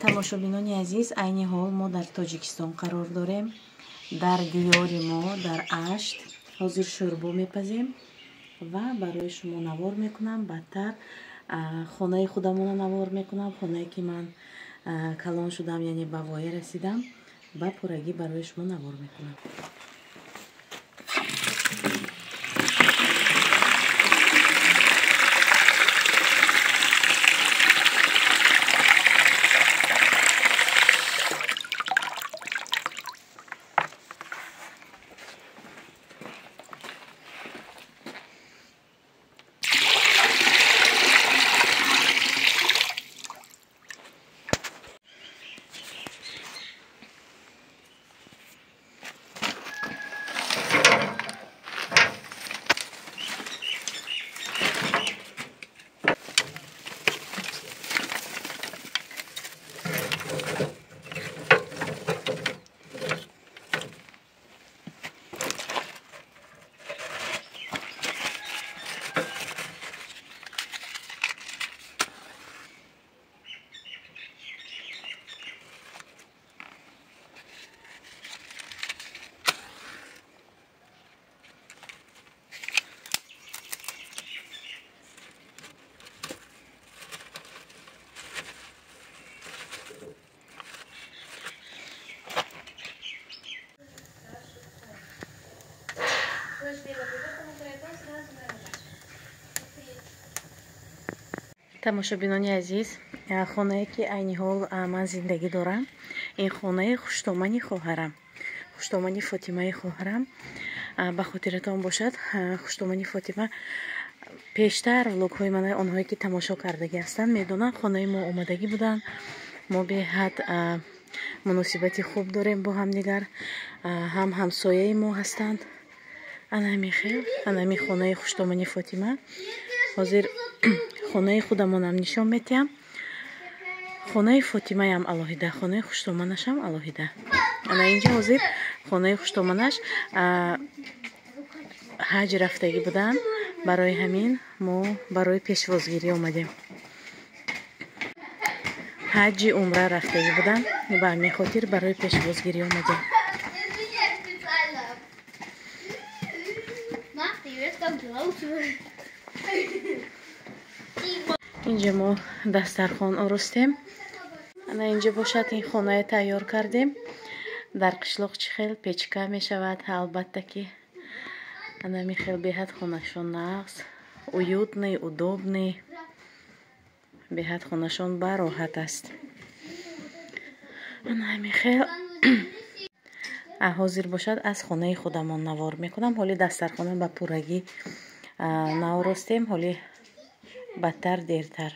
Тамошобинони азиз, айни ҳол мо дар Тоҷикистон қарор дорем. Дар диёри мо, дар Ашт, ҳозир шӯрбо мепазем ва барои шумо навор мекунам. Баъдтар хонаи худамонро навор мекунам, хонае ки ман калон шудам, яъне ба воя расидам, ба пуррагӣ барои шумо навор мекунам. Тамошобинони азиз, хонае ки айни ҳол ман зиндагӣ дорам, ин хонаи хуштомани хоҳарам, хуштомани Фотимаи хоҳарам. Ба хотиратон бошад, хуштомани Фотима пештар влогҳои ман, онҳое ки тамошо кардагӣ ҳастанд, медонанд, хонаи мо омадагӣ буданд. Мо беҳад муносибати хуб дорем бо ҳамдигар, ҳам ҳамсояи мо ҳастанд. Анами хел, анами хонаи хуштомани Фотима. Ҳозир хонаи худамонам нишон метиҳам. Хонаи Фотимаям алоҳида, хонаи хуштоманашам алоҳида. Ана инҷа ҳозир хонаи хуштоманаш ҳаҷ рафтагӣ буданд. Барои ҳамин мо барои пешвозгирӣ омадем. Ҳаҷи умра рафтагӣ буданд, ба ҳамин хотир барои пешвозгирӣ омадем. Инҷа мо дастархон оростем. Ана инҷа бошад, ин хонае тайёр кардем. Дар қишлоқ чӣ хел печка мешавад, албатта ки ана ҳамин хел беҳад хонашон нағз, уютный, удобный, беҳад хонашон бароҳат аст. Ана ҳамин хел. Ҳозир бошад, аз хонаи худамон навор мекунам. Ҳоли дастархона ба пуррагӣ наоростем, ҳоли бадтар дертар.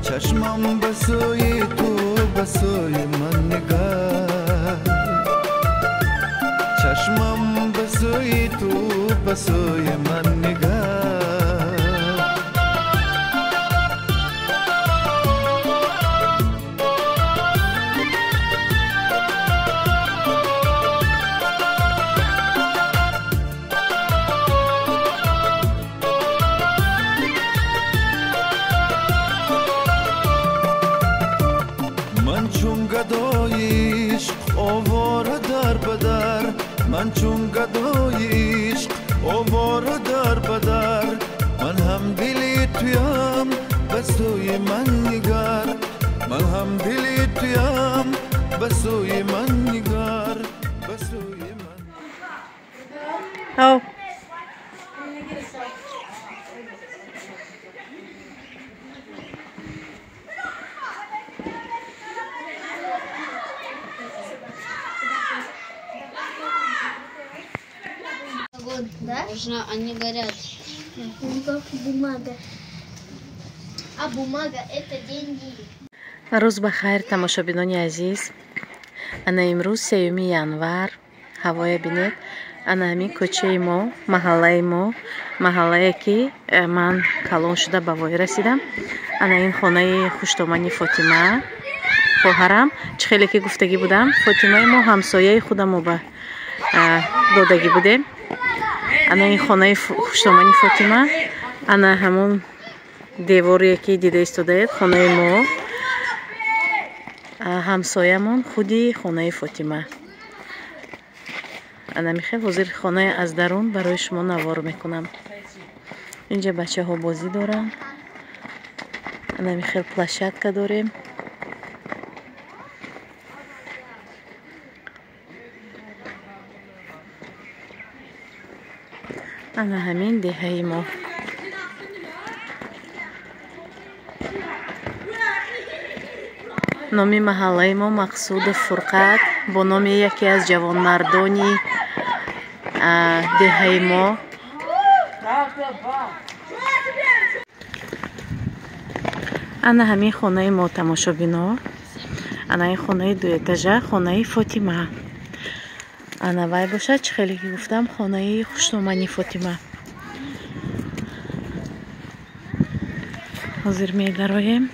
Чашмам ба сӯи ту, ба сӯи ман нигар, чашмам ба сӯи ту, ба сӯи ман нигар. Гадои ишқ овора дар ба дар, ман чун гадои ишқ овора дар ба дар, ман ҳам дили туям, ба сӯи ман нигар, ман ҳам дили туям, ба сӯи ман нигар, ба сӯи ман. Ав. Можно, они горят. Как бумага. А бумага – это деньги. Рӯз ба хайр, тамошобинони азиз. Ана имрӯз 3 январ. Ҳавоя бинед. Ана ҳамин кӯчаи мо, маҳаллаи мо, маҳаллае ки ман калон шуда ба воя расидам. Ана ин хонаи хуштомани Фотима, хоҳарам. Чӣ хеле ки гуфтагӣ будам, Фотимаи мо ҳамсояи худамо ба додагӣ будем. Ана ин хонаи хуштомани Фотима, ана ҳамон деворе ки дида истодаед, хонаи мо, ҳамсоямон худи хонаи Фотима. Ана михел ҳозир хонаи аз дарун барои шумо навор мекунам. Инҷа бачаҳо бозӣ доранд. Ана михел площадка дорем. Ана ҳамин деҳаи мо. Номи маҳаллаи мо Мақсуду Фурқат бо номи яке аз ҷавонмардони деҳаи мо. Ана ҳамин хонаи мо, тамошобино. Ана ин хонаи дуэтажа, хонаи Фотима. Ана вай бошад, чӣ хеле ки гуфтам, хонаи хуштомани Фотима. Ҳозир медароем.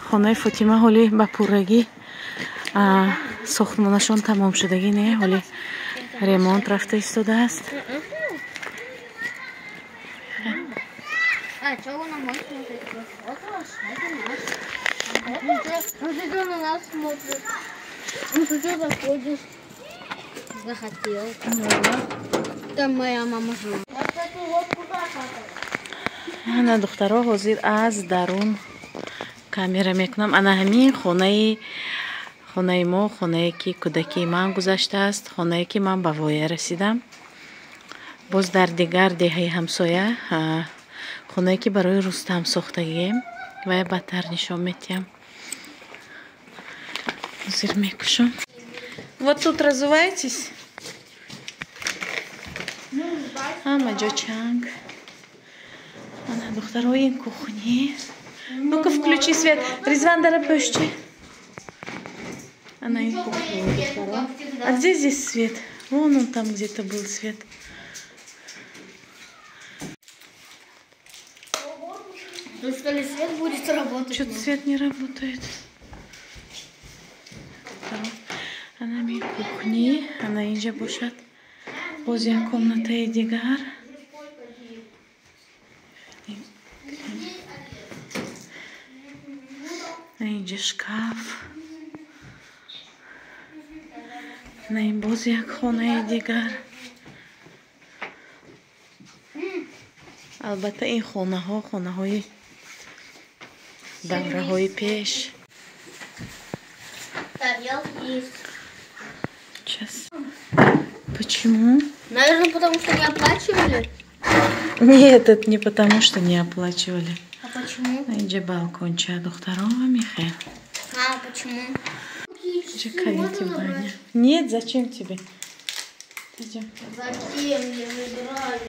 Хонаи Фотима ҳоли ба пуррагӣ сохтмонашон тамом шудагӣ не, ҳоли ремонт рафта истодааст. Ана духтаро, ҳозир аз дарун камера мекунам. Ана ҳамин хонаи мо, хонае ки кӯдакии ман гузаштааст, хонае ки ман ба воя расидам. Боз дар дигар деҳаи ҳамсоя хонае ки барои Рустам сохтагием, вая бадтар нишон метиҳам. Ҳозир мекушам. Вот тут разуваетесь? Ҳама ҷо чанг. Ана духтаро, ин кухни. Ну-ка, включи свет. Ризван, дара пӯшчи. Она и кухня. А где здесь свет? Вон он там где-то был свет. Ну что ли, свет будет работать? Что-то свет не работает. Ана ми кухни, ана инҷа бошад. Боз як комнатаи дигар. Инҷа шкаф. На ин боз як хонаи дигар. Албатта ин хонаҳо хонаҳои давраҳои пеш. Сейчас. Почему? Наверное, потому что не оплачивали. Нет, это не потому, что не оплачивали. А почему? Инҷа балконча, духтаро, Михаил. А почему? Калити баня. Нет, зачем тебе? Идем. Зачем? Я выбираю.